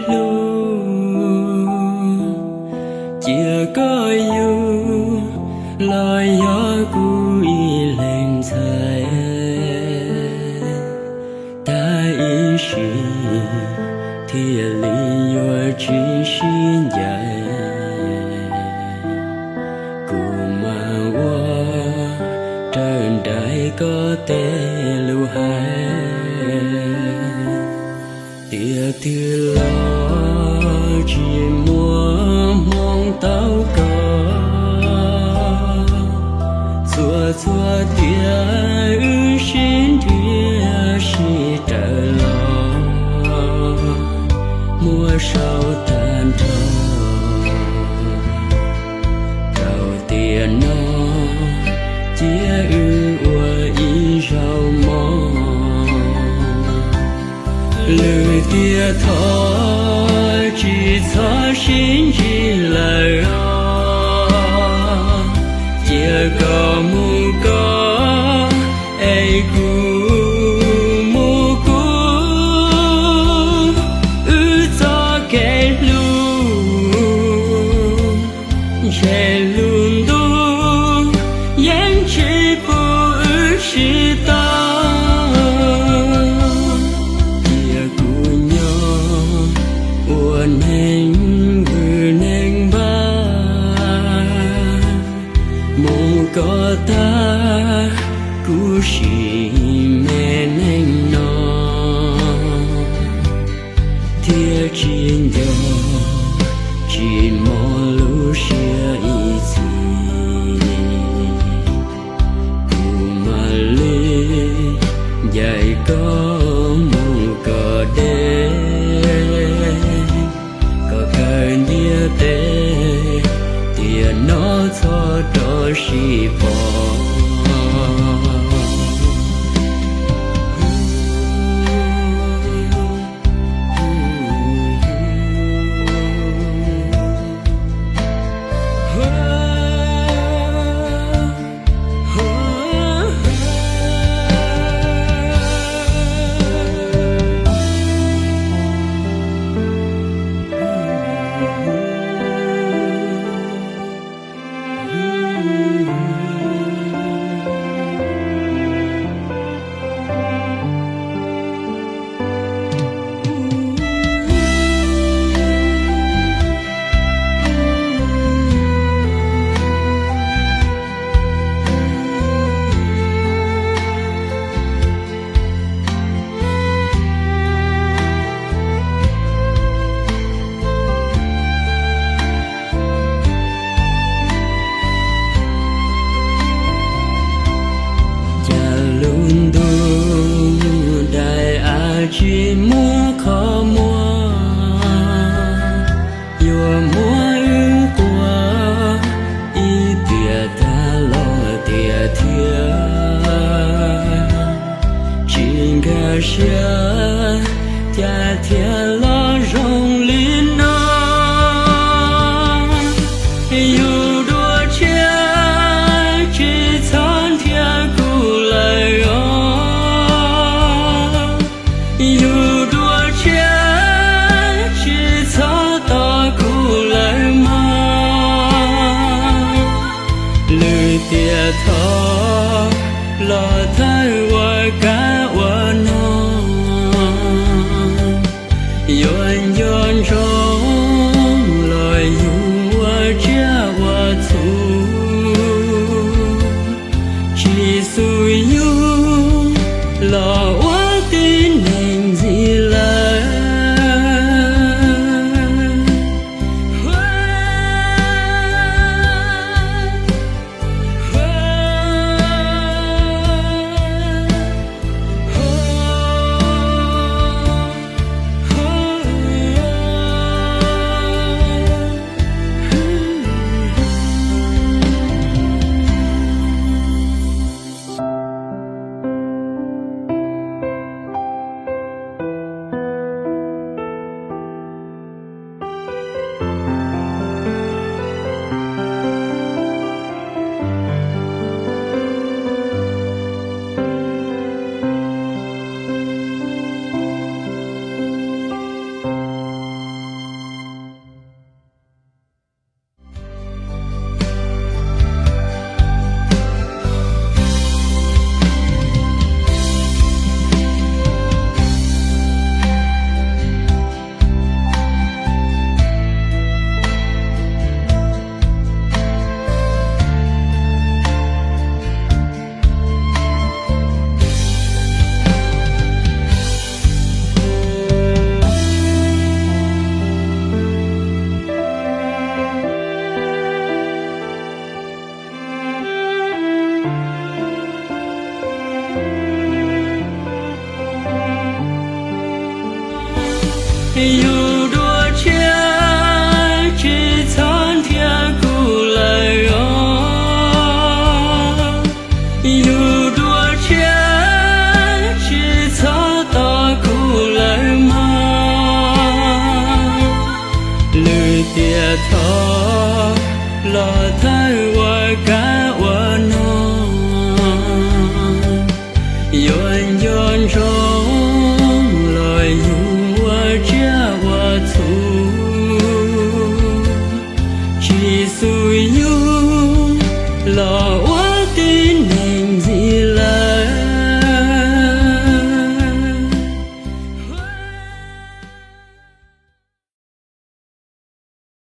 hlub, cia koj yug los yog kuv ib leeg ntxhais. Tag ib sim thiaj li yuav tsis sib ncaim, kuv mam ua raws nraim koj tej lus hais. Tiam twg los tsis muaj hmoo tau koj, txhua txhua tiam wb sib nrhiav sib raws los, muab sau tag nrho rau tiam no, cia wb ua ib zaug mov. Lwm tiam thov tsis txhob sib ntsib lawm os, cia koj mus koj es kuv mus kuv, wb txoj kev hlub ntshe lub ntuj yeej tsis pub wb sib tau. Cia kuv nyob ua neeg vwm neeg npaj, mus koj tag kuv sim me neej no, thiab tsis nco tsis mos lub siab ib txhis. Kuv mam li ncaim koj mus kom deb, kom kawg ntiaj teb, tiam no txhob rov sib pom. Cas lub ntuj daim av tsis muaj qhov muag, yuav muab wb quaj ib tiam tag los tiam thiab. Tsis nkag siab cas thiaj los zoo li no. Yus dua tshiab tsis txhob nrhiav kuv lawm os. Yus dua tshiab tsis txhob tos kuv lawm mog. Lwm tiam thov los thawj ua kab ua no, yuav nco ntsoov los yus ua tsiaj ua txhu, tsis xub yus los ua tib neeg ntxiv lawm. Thov los thawj ua kav ua no, yuav nco ntsoov los yug ua tsiaj ua txhu, tsis xub yug los